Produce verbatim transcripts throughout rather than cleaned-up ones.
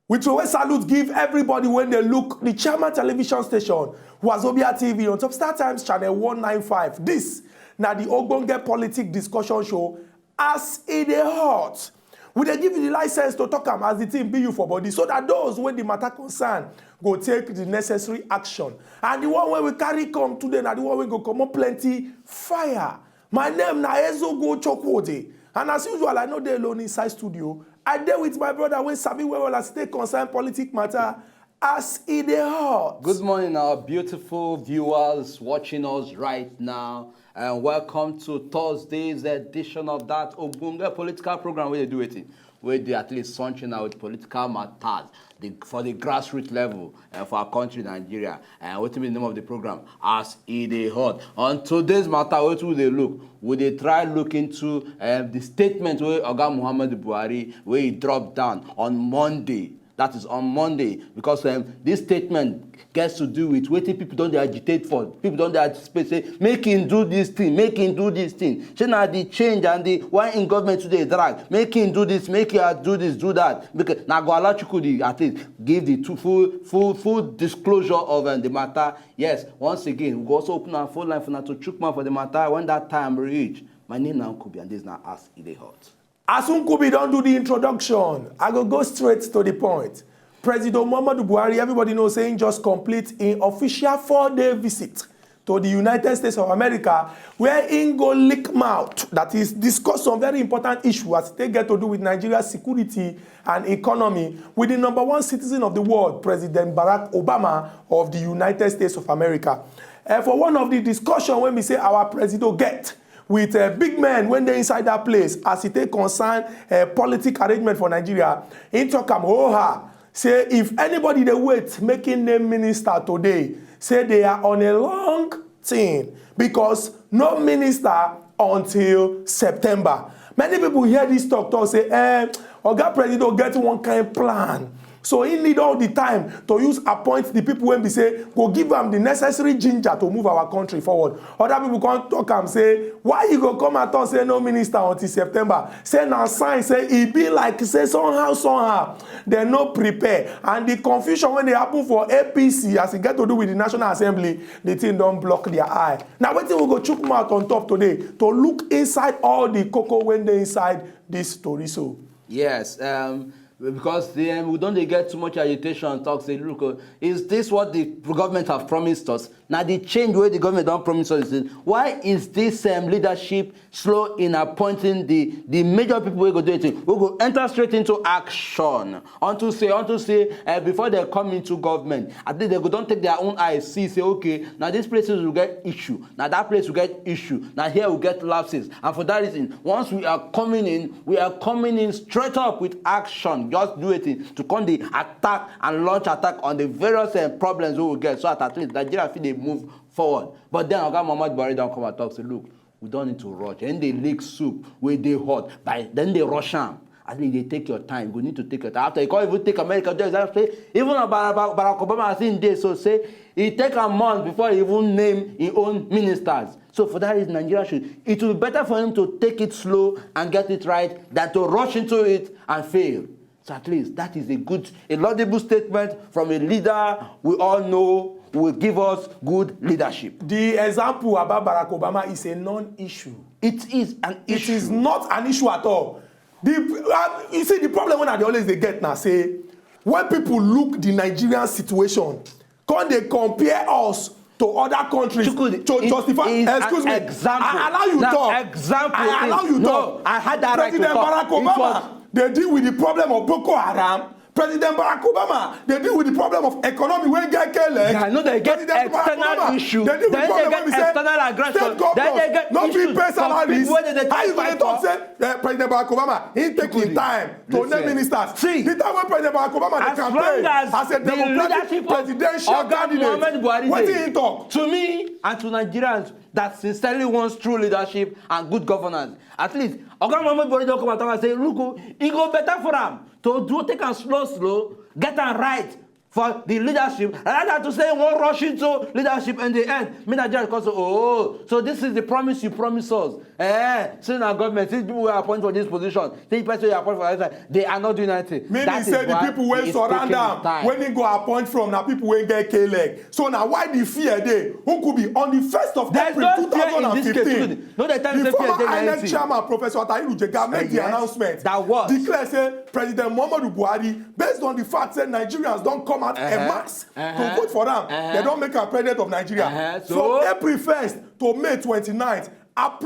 We throw a salute, give everybody when they look the Chairman Television Station, Wazobia T V on Top Star Times Channel one nine five. This now the Ogbonge Politic Discussion Show as it is hot. We dey give you the license to talk am as the team be you for body, so that those when the matter concern go take the necessary action. And the one where we carry come today, now the one we go come up plenty fire. My name na Ezogo Chokwode, and as usual, I know they alone inside studio. I dey with my brother wey sabi well well as take concern politic matter as e dey hot. Good morning, our beautiful viewers watching us right now, and welcome to Thursday's edition of that Ogbonge political program where they do it, where they at least sunshine out political matters the, for the grassroots level uh, for our country, Nigeria. And what be the name of the program? As e dey hot. On today's matter, what we dey look? We dey try look into um, the statement where Oga Muhammad Buhari, where he dropped down on Monday. That is on Monday, because um, this statement gets to do with wetin people don dey agitate for. People don dey agitate say make him do this thing, make him do this thing. Shey na the change and the why in government today drag, make him do this, make him do this, do that. Because na go allow Chukwudi at least give the two full full full disclosure of um, the matter. Yes, once again, we go also open our phone line for now to chook mouth for the matter when that time reach. My name na Nkubi and this na as e dey hot. As Nkubi don do the introduction, I go go straight to the point. President Muhammadu Buhari, everybody knows saying just complete in official four-day visit to the United States of America, where im go lick mouth, that is, discuss some very important issue as they get to do with Nigeria's security and economy with the number one citizen of the world, President Barack Obama of the United States of America. Uh, for one of the discussion when we say our president get with uh, big men when they inside that place as it take concern uh, politic arrangement for Nigeria, he talk am oh ha say if anybody dey wait making name minister today, say they are on a long thing because no minister until September. Many people hear this talk talk say eh, oga president get one kind plan, so he need all the time to use appoint the people when be say go give am the necessary ginger to move our country forward. Other people come talk am say why you go come and talk say no minister until September, say na sign say e be like say somehow somehow dem no prepare, and the confusion wey dey happen for A P C as e get to do with the National Assembly, the thing don block their eye. Na wetin we go chook mouth on top today to look inside all the koko wey dey inside this story so. Yes, um, because then we don't dey get too much agitation talk say look uh, is this what the government have promised us? Now the change where the government don't promise us is why is this um, leadership slow in appointing the the major people we go do it we go enter straight into action unto say unto say uh, before they come into government I think they go don't take their own eyes see say okay now these places will get issue now that place will get issue now here will get lapses and for that reason once we are coming in we are coming in straight up with action just do it to come the attack and launch attack on the various uh, problems we will get so that at least nigeria fit dey move forward but then oga muhammad buhari don come and talk say look we don need to rush and dey lick soup wey dey hot by then dey rush am as in dey take your time you go need to take your time after you come even take america just like say even barack obama as im dey so say e take am months before e even name im own ministers so for that reason nigeria should it will be better for him to take it slow and get it right than to rush into it and fail so at least that is a good a laudable statement from a leader we all know will give us good leadership. The example about Barack Obama is a non-issue. It is an issue. It is not an issue at all. The, uh, you see, the problem when I dey always dey get na say when people look the Nigerian situation, come dey compare us to other countries Chukwudi, to it justify. Is excuse an me, example. I allow you now, talk. Example. I allow is, you no, talk. I had that President right to talk. Barack Obama dey deal with the problem of Boko Haram. President Barack Obama dey deal with the problem of economy wey get k-leg. Yeah, no, they get President Barack external Obama issue. Dey deal with Then problem they wey be get say external aggression. State Then they governors get no fit issues pay from salaries. people wey dey dey How you go dey fight talk for. Say uh, President Barack Obama he take him Chukudi, time to listen. Name ministers. See, The time wey President Barack Obama dey as long campaign as as a the democratic leadership of presidential Oga candidate, Muhammad Buhari wetin dey, he talk? To me and to Nigerians that sincerely wants true leadership and good governance, at least Oga Muhammad Buhari don come and talk and say, look, oh, e go better for am to do take am slow slow, get am right for the leadership, rather than to say one rush into leadership and the end. Me Nigeria come say, oh, so this is the promise you promise us. Eh, since na government, since people wey appoint for this position, since person wey appoint for this, they are not doing anything. Meaning That is say the why people wey it is surround taking am time. When he go appoint from na people wey get k-leg. So na why the fear dey? Who could be on the first of There's April no fear in this case, two thousand fifteen? Chukudi. No dey tell me The say fear former dey INEC anything. Chairman Professor Atahiru Jega make Eh, the yes. Announcement That was. Declare say President Muhammadu Buhari, based on the fact say Nigerians don come out en Uh-huh. masse to Uh-huh. vote for am, Uh-huh. they don make am president of Nigeria. Uh-huh. From So? April first to May twenty-ninth,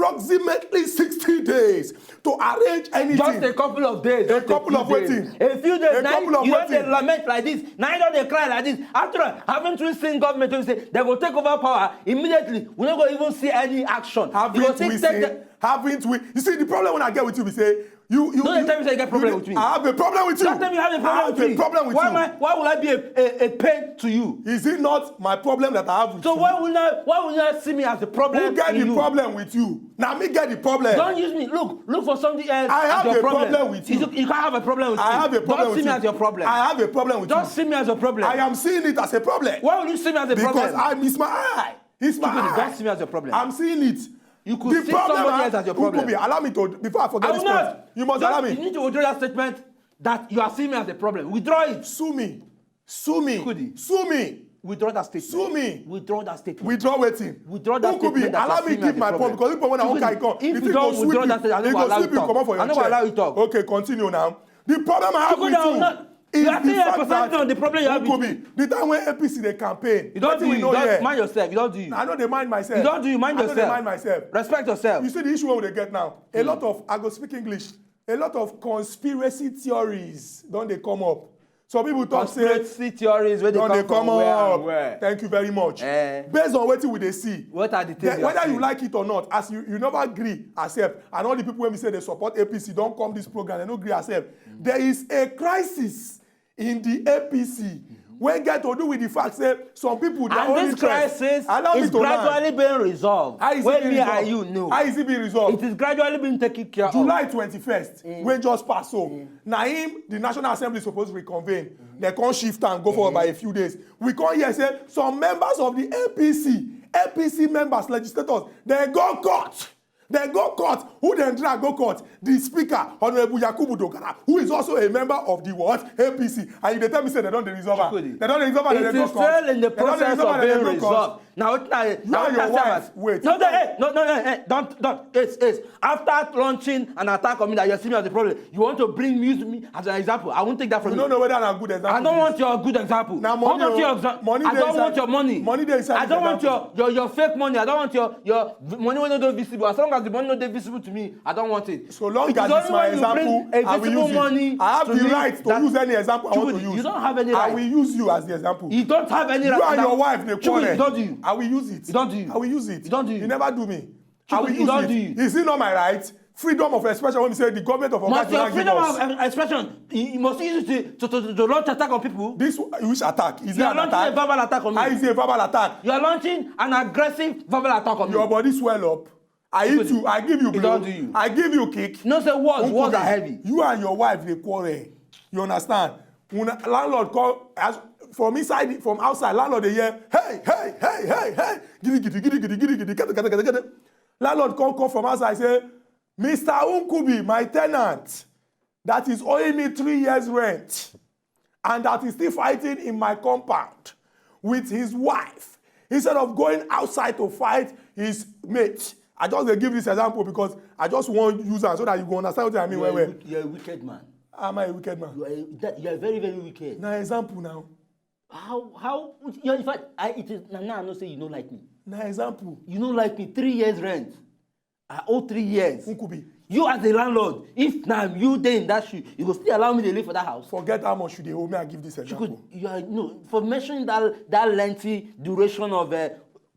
approximately sixty days to arrange anything. Just a couple of days. A just couple of few days. Wetin? A few days. A Now couple of you don dey wetin? Lament like this. Now you don dey cry like this. After all, haven't we seen government wey say they go take over power immediately? We no go even see any action. You go Haven't still we take seen? the- Haven't we? You see, the problem when I get with you, we say you you. No dey you- tell me say you get problem with me. I have a problem with you. Don't tell me you have a problem I have with a me. problem with Why you. Am I, why will I be a, a, a pain to you? Is it not my problem that I have with So you? Why will not why will you not see me as a problem? Who get To the you? Problem with you? Now me get the problem. Don't use me. Look, look for something else. I as have your a problem. Problem with you. You, you can't have a problem with I me. Have a problem Don't with see you. Me as your problem. I have a problem with Don't you. See me as a problem. I am seeing it as a problem. Why will you see me as a Because problem? I miss my eye. It's my Chukudi, eye. Don't see me as a problem. I'm seeing it. You could the see problem somebody I- else as your Who problem. Could be? Allow me to before I forget I this will point. Not. You must Don't- allow me. You need to withdraw that statement that you are seeing me as a problem. Withdraw it. Sue me. Sue me. Chukudi. Sue me. Withdraw that statement. Sue me. Withdraw that statement. Withdraw wetin? Withdraw that Who could be? Statement that Allow you are me seeing give as my a point problem. Because people when I won't Chukudi, carry come. If If you you go don't sweep withdraw you, that statement, I it no go allow sweep you you talk. Comot for I your no chair. Allow you talk. Okay, continue now. The problem I have Chukudi, with I will you not- is you are the saying a fact percentage that of the problem you have Who could with be? The time when A P C dey campaign. You don't Wetin do we you. know Don't here. Mind yourself. You don't do you. I no dey mind myself. You don't do you. Mind I yourself. No dey mind myself. Respect yourself. You see the issue wey we dey get now. A lot of I go speak English. A lot of conspiracy theories don dey come up. Some people talk say Conspiracy theories wey dey don come dey come from where up. And where. Thank you very much. Eh. Based on wetin we dey see, What are the things then you are whether you seeing? Like it or not, as you you never agree, accept, and all the people wey be say dey support A P C don come this program, dem no gree accept. There is a crisis in the A P C wey get to do with the fact say some people their And own this interest. Crisis Allow me is to land. Gradually being resolved. How is it When being me resolved? And you know, How is it being resolved? It is gradually being taken care July of. Twenty-first, wey just pass so, na him the National Assembly suppose reconvene. Dem come shift and go forward by a few days. We come hear say some members of the A P C, A P C members, legislators, dem go court. Dem go court. Who dem drag go court? The speaker, Honorable Yakubu Dogara, who is also a member of the what? A P C. And you dey tell me say dem don dey resolve am. Chukudi. Dem don dey resolve am. It is still in the process of being resolved. Now, now, You and your wife, wait. No, no, hey, no, no, hey, hey, don't, don't, it's, it's after launching an attack on me that you're seeing me as a problem. You want to bring me, me as an example. I won't take that from You you. Don't know whether na good example. I don't want your good example. Na money Hold on to o. Your example. Money I dey don't inside. Want your money. Money dey inside I don't the want your, your your fake money. I don't want your your v- money wey no dey visible. As long as the money no dey visible to me, I don't want it. So long It as is it's my only when you example, bring a I will visible use money it. I have to the me Right to that use any example I want to Chukudi, use. You don't have any I right. Will use you as the example. You don't have any You right. And Now, your wife dey Chukudi, quarrel. You don't do you. I will use it. You don't do you. I will use it. You don't do you. You never do me. I Chukudi, will You use don't it. Do you. Is it not my right? Freedom of expression. When we say the government of Must Oga your Jona give freedom us. Of expression, you you must use it to, to, to, to launch attack on people. This which attack? Is You it are an launching a attack? verbal attack on me. How is it a verbal attack? You are launching an aggressive verbal attack on Your me. Body swell up. I hit Chukudi, you. I give you It blow. Don't do you. I give you kick. No say words, Uncle words are Dave, Heavy. You and your wife dey quarrel. You understand? Una landlord call as from inside from outside. Landlord dey hear, hey, hey, hey, hey, hey, gidi gidi gidi gidi gidi gidi kete kete kete kete. Landlord come come from outside say, Mister Nkubi, my tenant, that is owing me three years rent, and that is still fighting in my compound with his wife instead of going outside to fight his mate. I just dey give this example because I just wan use am so that you go understand what I mean You well are, a well. Wicked, you are a wicked man. Am I a wicked man? You are, a, that, you are very, very wicked. Na example now. How, how, you know, in fact, I, it is, now, now I know say you don't like me. Na example. You don't like me. Three years rent. I owe three years. Nkubi. You as a landlord, if na you dey in that shoe, you go still allow me dey live for that house? Forget how much you dey owe me, I give this You could, example. you are, no, for mentioning that that lengthy duration of uh,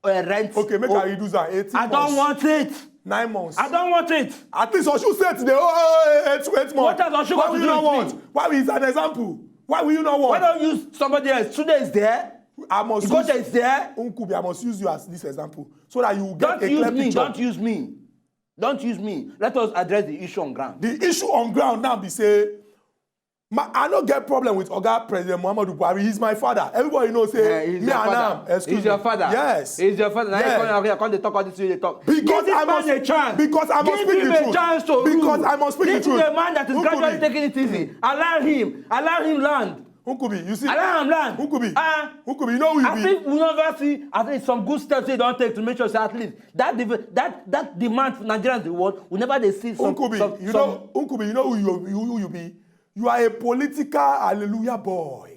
uh, rent. Okay, make I reduce am. Eighteen I months. Don't want it. Nine months. I don't want it. At least Osun State dey owe eight, eight months. What has Osun Why got will to you do not with want? Me? Why is an example? Why will you not Why want? Don't use somebody else? Today is there. I must Because use, is there. Nkubi, I must use you as this example so that you will get Don't a clear use me. Picture. Don't use me. Don't use me. Let us address the issue on ground. The issue on ground now be say, my, I no get problem with Oga President Muhammadu Buhari. He's my father. Everybody knows say Eh, he's me your and father. Am. Excuse He's me. Your father. Yes. He's your father. Now Yeah. You come here, come dey talk all this way. Dey talk. Because Give this I man must, a chance. Because I must Give speak him the a truth. Chance to Because rule. I must speak This the is truth. A man that is Nkubi. Gradually taking it easy. Allow him. Allow him land. Nkubi, you see. Allow him land. Nkubi. Ah. Nkubi, you know who you I be. Think we never see at least some good steps they don't take to make sure say at least that div- that that demand for Nigerians the world we never dey see some. Nkubi, some, you some, know, Nkubi, you know who you, you, who you be. You are a political hallelujah boy.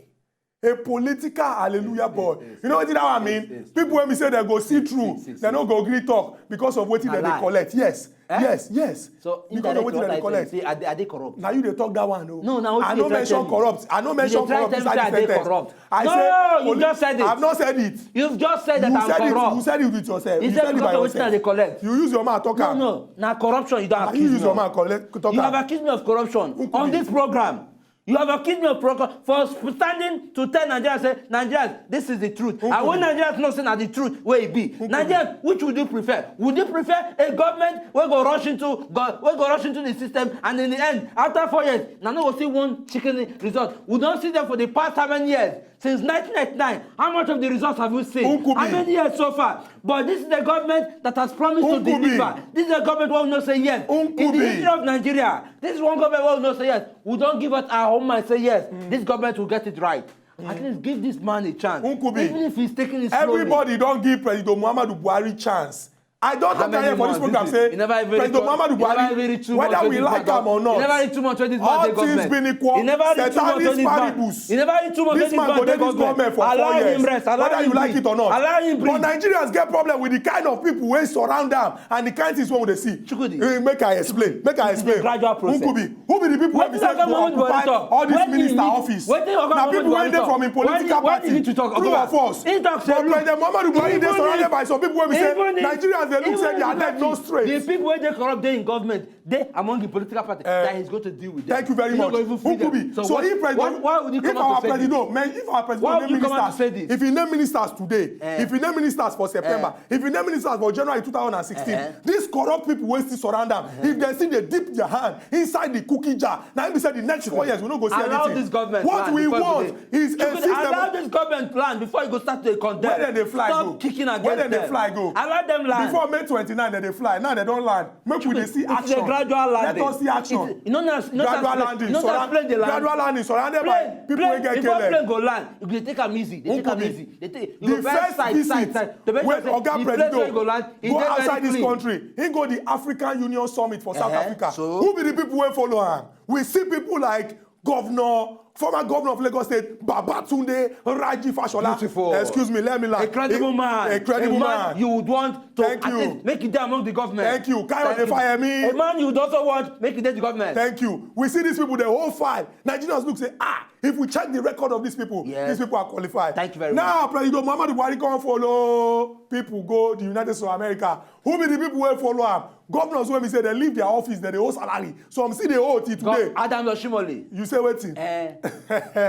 A political hallelujah boy. Yes, yes, You know what that one mean? Yes, yes. People when we say they go see through, Yes, yes, they yes. No go gree talk because of what they Lie. Collect. Yes, Eh? yes, yes. So Because of what indirectly, they what I collect. Say, are they, are they corrupt? Now you dey talk that one o. No, now I wetin no you try mention tell me? Corrupt. I no You mention dey try Corrupt tell me inside say this I dey sentence. Corrupt. I No, say you poli- just said it. I've not said it. You've just said that You I'm said corrupt. It. You said it with yourself. You You said said it because by of what I yourself. Dey collect. You use your mouth talk No, am. No, now corruption you don't Now accuse you use me your of. mouth collect talk You am. Have accused me of corruption on this program. You have accused me of corruption for standing to tell Nigerians say Nigerians, this is the truth. And when Nigerians know say na the truth wey e be, Nigerians, which would you prefer? Would you prefer a government wey go rush into go, wey go rush into the system and in the end after four years na no go see one chicken result? We don't see them for the past how many years? Since nineteen ninety-nine, how much of the results have we seen? Nkubi. How many years so far? But this is the government that has promised to Nkubi. Deliver. This is a government wey we know say yes. In the Nkubi. History of Nigeria, this is one government wey we know say yes. We don't give out our own mind say yes. This government will get it right. At least give this man a chance. Nkubi. Even if he's taking it slowly. Everybody don't give President Muhammadu Buhari chance. I don't How talk many here for this months? Program This say is- you never even President reach two- Muhammadu you never Buhari, even reach two whether months we wey Like this am or man- not, you never reach two months wey this man all dey things government. Being equal, You never reach two months wey Ceteris this man- Paribus. You never reach two months This wey man go this dey man this dey government for four Allow years. Him rest. Allow Whether him you like breathe. It or not. Allow him But breathe. Nigerians get problem with the kind of people wey surround am and the kind things wey we dey see. Chukwudi. Eh, make I explain. Make I It's a explain. gradual process. Who could be? Who be the people wey be Wetin say Oga go Muhammadu Buhari occupy talk? All this When he minister meet- office? Wetin Oga Na Muhammadu people wey Buhari dey talk? From him political When- when party. he need to talk, True Oga or false? He talk say, But look, President Muhammadu Buhari dey even surrounded if- by some people wey be say even if- Nigerians dey look even say if their the leg no party- straight. The people wey dey corrupt dey in government, they among the political party Eh, that he's going to deal with them. Thank you very He no much. go even free Who could them. Be? So, So what, if President, what, why would you if come out our to say this? President, no, man, if our President Why name would you come out ministers, to say this? If he name ministers today, Eh. If he name ministers for September, if he name ministers for January two thousand and sixteen, Eh. These corrupt people wey still surround am, if they still dey dip their hand inside the cookie jar, na im be say the next four years we no go see Allow anything. This government What land we before want today. Is a Chukwudi, system. Allow this government land before you go start to dey condemn. Where dem dey fly Stop go? Kicking against Where dem dey them. fly go? Allow them land. Before May twenty-nine, dem dey fly. Now dem don land. Make we dey see It's a action. gradual landing. Let us see action. It's, you know, not, you know, Gradual not, landing. You know, not Surround- play the land. Gradual landing surrounded by Plane, people plane, wey get before killed. Plane go land, you go take am easy. They take am Nkubi. Easy. They take you The go very first side, visit side, side. To make when sure say Oga the place where you go Presido land, e go dey very Outside this clean. Country, he go the African Union Summit for South Eh, Africa. So? Who be the people wey follow am? We see people like Governor, former governor of Lagos State, Babatunde Raji Fashola. Beautiful. Excuse me, let me laugh. A credible He- man. A credible A man. You would want to Thank at you. Least make it there among the government. Thank you. Kayode Thank you. Fayemi. A man you would also want make it there the government. Thank you. We see these people, the whole file. Nigerians look say, ah, if we check the record of these people, Yes. These people are qualified. Thank you very Now, President Muhammadu Buhari come follow people go the United States of America. Who be the people wey follow am? Governors wey be say they leave their office, they dey owe salary. Some still dey owe till today. Adam Oshimole. You say wetin? Eh,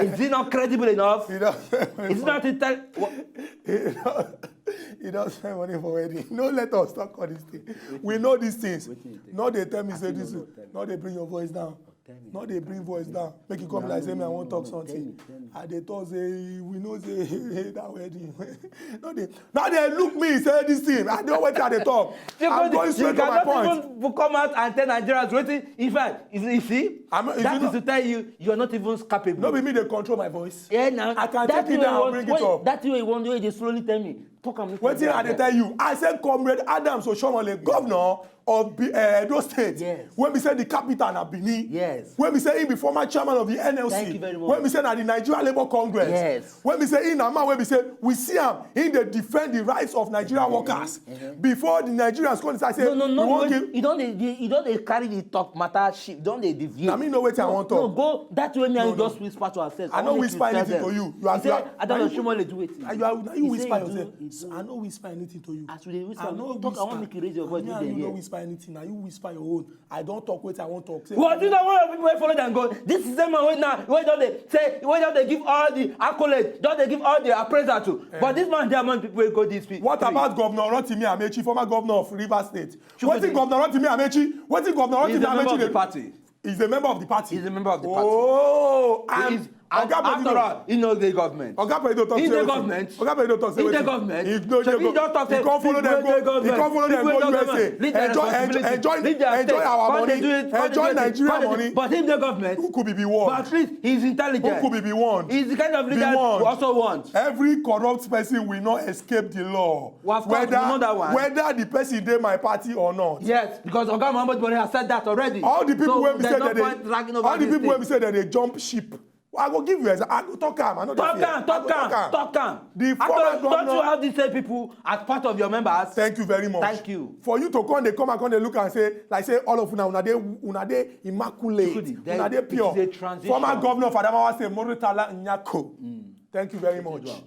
is it not credible enough? You know, Is it not intel? What? He don, he don spend money for wedding. No, let us talk all these things. We know these things. No, they tell me say this. No, they bring your voice down. No, they bring voice down. Make you come like say me, I wan talk something. I dey talk say we know say that wedding. No, they now they look me say this thing. I know wetin I dey talk. I'm going straight to my point. Even come out and tell Nigerians wetin. In fact, you see, I'm- you that know- is to tell you you are not even capable. No be me dey control my voice. Yeah, now I can take it down and bring it up. That thing wey you wan do, you dey slowly tell me. Talk am. Wetin I dey tell you? I say Comrade Adams Oshomole, governor of Be- uh, Edo State, Yes. When we say the capital na Benin, Yes. When we say he be former chairman of the N L C, Thank you very much. When we say na the Nigeria Labour Congress, Yes. When we say in na man, when we say we see am, he dey defend the rights of Nigerian workers. Before the Nigerians come decide say No, no, we no. wan You, give. You don't dey, you don't dey carry the talk matter shift. You don't dey deviate. Na me know wetin I No, wan talk. No, go that way. Me and No, you no. Just whisper to ourselves. I no Wan make whisper you tell anything them. To you. You are, He say, you are, I don't na know. Shimole do wetin. You are, na you He whisper say he do, yourself. he do. I no whisper anything to you. As we dey whisper, I no talk. I wan whisper. Make you raise your voice. Me Make and dem you no hear. Whisper anything. Na you whisper your own. I don talk wetin I wan talk. Say, Well, this na one of people wey follow them go. This is the man wey now wey don dey say wey don dey give all the accolades, don dey give all the appraisal to. But this man dey among people wey go this week. What about Governor Rotimi Amechi, former governor of Rivers State? Chukwudi. Wetin Governor Rotimi Amechi? Wetin Governor Rotimi He's a member Amechi of the dey- party. He's a member of the party. He's a member of the party. Oh, He and is, and Oga after Presido. All, he no dey government. Oga Presido talk He say dey wetin? Government. Oga Presido talk say He dey wetin? Government. He no dey Shebi he go- just talk say He come follow them people go. wey dey He come follow them Government. go People wey dey U S A. Government. Leave their Enjoy, enjoy, responsibility. enjoy, Leave their enjoy state. our Come dey money. Do it. Come dey Enjoy do it. Nigeria Come dey do it. Money. But him dey Government. Who could be be warned? But at least he's intelligent. Who could be be warned? He's the kind of Be leader we warned. Also want. Every corrupt person will not escape the law. Well, of course, we know that one. Whether the person dey my party or not. Yes, because Oga Muhammadu Buhari has said that already. All the people So wey be there's say no that they point dragging over all the this people wey thing. Be say that they jump ship. I go give you example. I go talk am. I no dey Talk fear. am, I go talk am, talk am. The After former all, don't you governor. Have the same people as part of your members? Thank you very much. Thank you. For you to come, they come and come, they look and say, like say all of una, una dey, una dey immaculate, Chukwudi, there- una dey it pure. Is a transition. Former governor of Adamawa State, Murtala Nyako. Thank you very much. Well.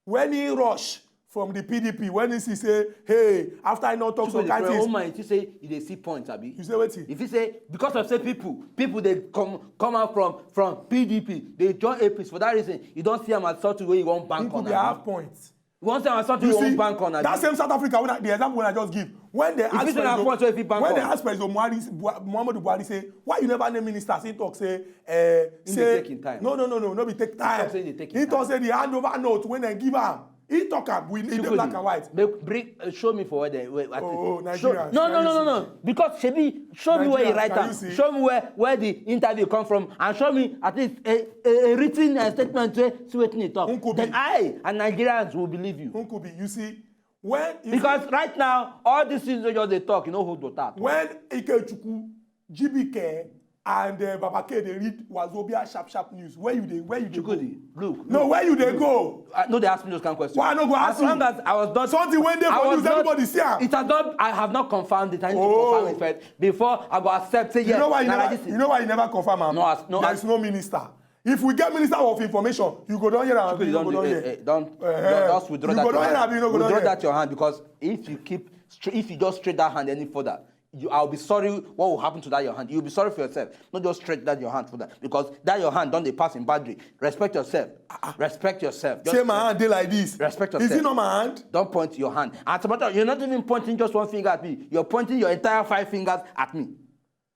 When he rush from the P D P, when he see say, hey, after I no talk some Chukwudi, kind for your things, own mind, you say you dey see points, abi? You say wetin? If you say because of say people, people dey come come out from from P D P, they join A P C for that reason. You don't see am as something where you won't bank People on. They Abi? Have points. You want say am as something You you see, won't bank on. Abi? That same South Africa, when I, the example when I just give, when they ask If you say na President- point wey fit bank when they on. Ask President Muhammadu, Muhammadu Buhari say, why you never name minister? He talk say, uh, He say dey take him time. No, no, no, no, no be take time. Talk say he dey take him He talk time. Say the handover note when they give am. He talk am. We need the Chukwudi, black and white. Make, bring, uh, show me for where they where, at Oh, show, Nigerians, no, no, can no, you no, see? No. Because shebi, show me where you Nigerians, write can am. You see? Show me where where the interview come from, and show me at least a a, a written uh, statement wey see wetin he talk. Nkubi. Then I and Nigerians will believe you. Nkubi, you see, when you Because right now all these things wey just dey talk, you no hold water. When Ikechukwu, G B K, and uh, Baba K they read Wazobia sharp sharp news, where you dey where you dey go? Chukwudi, look. No, where you dey go? Uh, no, they ask me those kind of questions. Why I no go ask As long you? As I was not, Something when they I for was news, not- Everybody see am. It has not. I have not confirmed it. I need Oh. To confirm it first before I go accept. Say You yes. Know why you Na never? Like this. You know why you never confirm am? No, as- no, There as- is no minister. If we get minister of information, you go down here and Chukwudi, you don't, go down eh, here. Eh, don't, Eh, don't, just withdraw you that go your down here hand. And you no go down Withdraw here. That your hand, because if you keep, stra- if you just straight that hand any further, you, I'll be sorry. What will happen to that your hand? You'll be sorry for yourself. Not just straight that your hand for that, because that your hand don't they pass in boundary. Respect yourself. Respect yourself. Just Say my hand dey like this. Respect Is yourself. It not my hand? Don't point your hand. As a matter of, you're not even pointing just one finger at me. You're pointing your entire five fingers at me.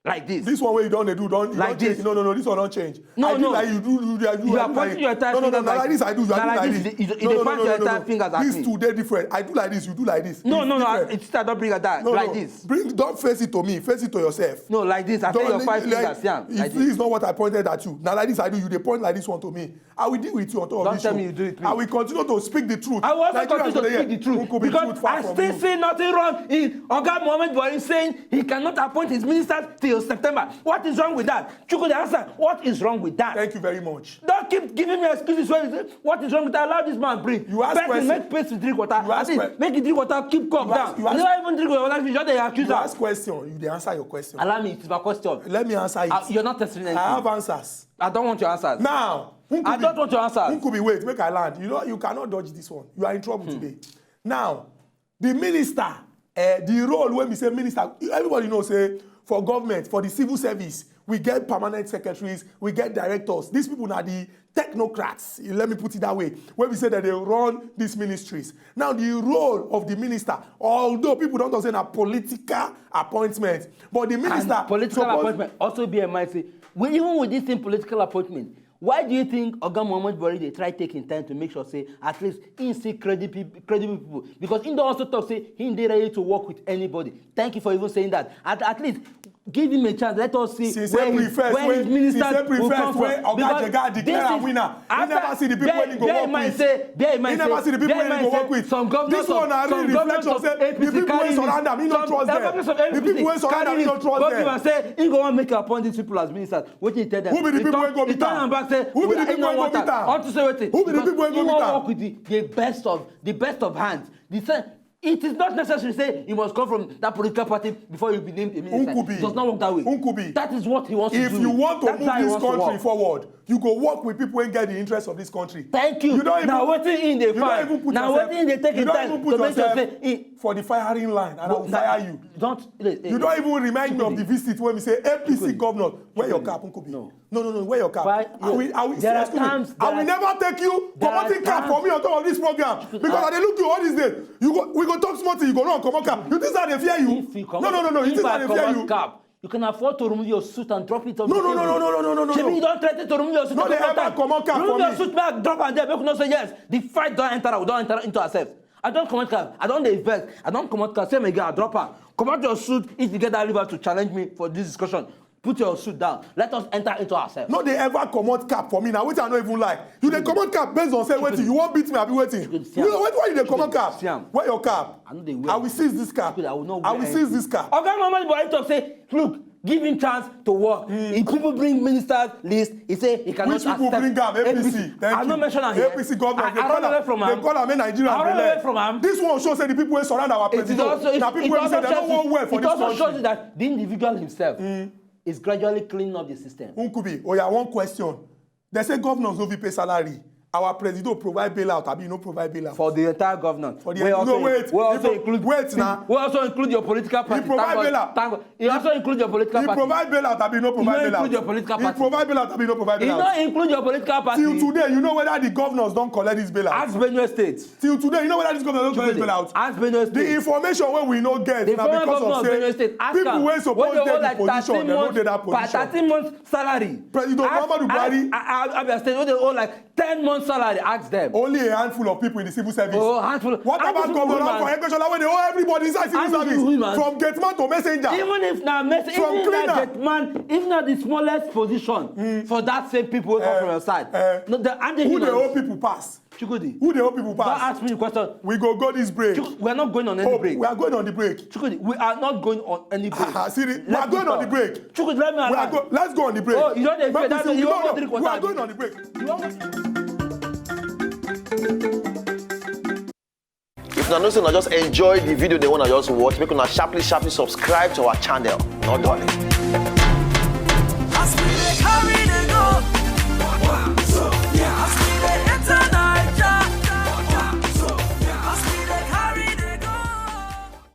Like this. This one where you don't they do don't you Like don't change. This. No, no, no. This one don't change. No, I do no. Like you do. You, do- you, You I are do pointing Like your entire No, no, no, fingers no. Like Like this I do. You Now are like doing this. Like You, this. you No, dey no, point no, your no, no, entire no. Fingers at This me. Two dey different. I do like this. You do like this. No, This no, no. different. It's still don't bring that. No, Like no. This. Bring don't face it to me. Face it to yourself. No, like this. I Don't say your li- five like, fingers. Yeah, if like this this. Is not what I pointed at you. Now like this I do. You dey point like this one to me. I will deal with you on top of Don't this tell show. Me you do it. I will continue to speak the truth. I will also Nigerians continue to go dey speak the hear. Truth Who could be because truth far I from still you. See nothing wrong in Oga Mohammed Buhari saying he cannot appoint his ministers till September. What is wrong with that? Chukwudi, answer. What is wrong with that? Thank you very much. Don't keep giving me excuses when you say, what is wrong with that? Allow this man breathe. You ask Person question. Make space to drink water. You ask At least make him drink water, keep cup down. You ask, you never even drink water, you just dey accuse am. You ask question, you dey answer your question. Allow me, it's my question. Let me answer it. Uh, you're not answering anything. I have answers. I don't want your answers. Now, I don't want your answers. Who could be wait, make I land. You know, you cannot dodge this one. You are in trouble hmm. Today. Now, the minister, uh, the role when we say minister, everybody knows say for government, for the civil service, we get permanent secretaries, we get directors. These people are the technocrats. Let me put it that way. When we say that they run these ministries. Now, the role of the minister, although people don't say a political appointment, but the minister and political suppose, appointment also be a mindset. Well, even with this same political appointment, why do you think Oga Muhammad Buhari dey try take him time to make sure say at least he see credible credible people? Because he don also talk say he dey ready to work with anybody. Thank you for even saying that. At, at least Give him a chance. Let us see Since where, April his, first, where when his ministers since April will first, come from. When Oga Because Jega declare this am is winner, he after- never see the people bear- wey he go bear work in mind with. Say, bear in mind He never say, see the people bear in wey he mind go say work with. Some governors This one na of, real some governors reflection of say the A P C people wey carry surround am, he no some trust them. governors of The A P C people wey surround carry am, he no it, trust go them. Give am say he go wan make appoint these people as ministers. Wetin he tell them? Who be the He people turn- wey go he meet turn am? am back say, Who be the "I people no wey go want meet am." am? Unto say wetin? Who be the Because people wey go he meet wan am? Work with the, the best of the best of hands. The same. It is not necessary say you must come from that political party before you be named a minister. Nkubi. It does not work that way. Nkubi. That is what he wants to If do. you want to That's move how he this wants to country work. Forward, you go work with people wey get the interest of this country. Thank you. You don't even- Na wetin he dey you don't find. even put Na yourself- wetin he dey take you him don't time even to put make sure yourself say he. For the firing line, and I will Na- fire you. Don't. You don't even remind me of the visit when we say A P C governor. Where your cap, Nkubi? No. No, no, no. Where your cap? Why? I will, I will, There are excuse me. times- I there will are- never take you there are comot cap for times- me on top of this program because I dey look you all these days. You go, we go talk small thing. You go no comot cap. You think say I dey fear you? If you No, comot- no, no, no. You if think say I I dey fear comot you? Cap, you can afford to remove your suit and drop it on No, the no, no, table. no, no, no, no, no, no. Shebi you don threaten to remove your suit No and dey drop ever it. Comot cap Remove for your me. Suit, make I drop am there. Make we know say yes, the fight don enter. We don enter into ourselves. I don comot cap. I don dey vex. I don comot cap. Say, "My girl, drop am. Comot your suit if you get that liver to challenge me for this discussion. Put your suit down. Let us enter into ourselves." No dey ever comot cap for me na wetin I no even like. You dey comot cap based on say wetin you wan beat me abi wetin? Good, see You am. know wetin why you dey comot cap? See am. Where your cap? I no dey wear. I will seize this cap. Good, I will not I wear will anything. Seize this cap. Oga Muhammadu Buhari talk say, look, give him chance to work. If people bring ministers list, he say he cannot Which people accept bring am? A P C. Thank I you. no mention am here. A P C governor. I, They I call run away am. From They am. Call am make Nigerians I run dey away lie. From am. This one show say the people wey surround our It is president also, it, na it people wey say also they no shows, wan well for it this also country. Shows that the individual himself is gradually cleaning up the system. Nkubi, oya, one question. They say governors no fit pay salary. Our president provide bailout, abi no provide bailout? For the entire government. For the We no, also, wait. We also He pro- include. Wait now. We also include your political party. He provide Thank God. Bailout. Thank God. He also include your political He party. Provide bailout, abi no provide no bailout? Include your political He party. Provide bailout, abi no provide He bailout? No include your political party. Till today, you know whether the governors don collect this bailout? Ask Benue State. Till today, you know whether this governor don collect bailout? Ask Benue State. The information wey we no get na because of say people wey suppose dey the position, dem no dey that position. Thirteen months salary. President Muhammadu Buhari. Abia State wey dey owe like ten months salary, ask them. Only a handful of people in the civil service. Oh, handful. What about Governor Lanfo Aregbesola wey dey owe everybody inside civil service, from gate man to messenger? Even if na messenger, even if na gate man, if na the smallest position for that same people wey come from your side. No, the, and the who dey owe people pass? Chukwudi. Who dey owe people pass? Don't ask me the question. We go go this break. Chukwudi, we are not going on any break. We are going on the break. Chukwudi, we are not going on any break. Ah, see, we are going on the break. Chukwudi, let me allow. Let's go on the break. Oh, you don't dey fear that you wan drink water. We are going on the break. If una know say una just enjoy the video, they wanna just watch, make una sharply sharply subscribe to our channel. No darling.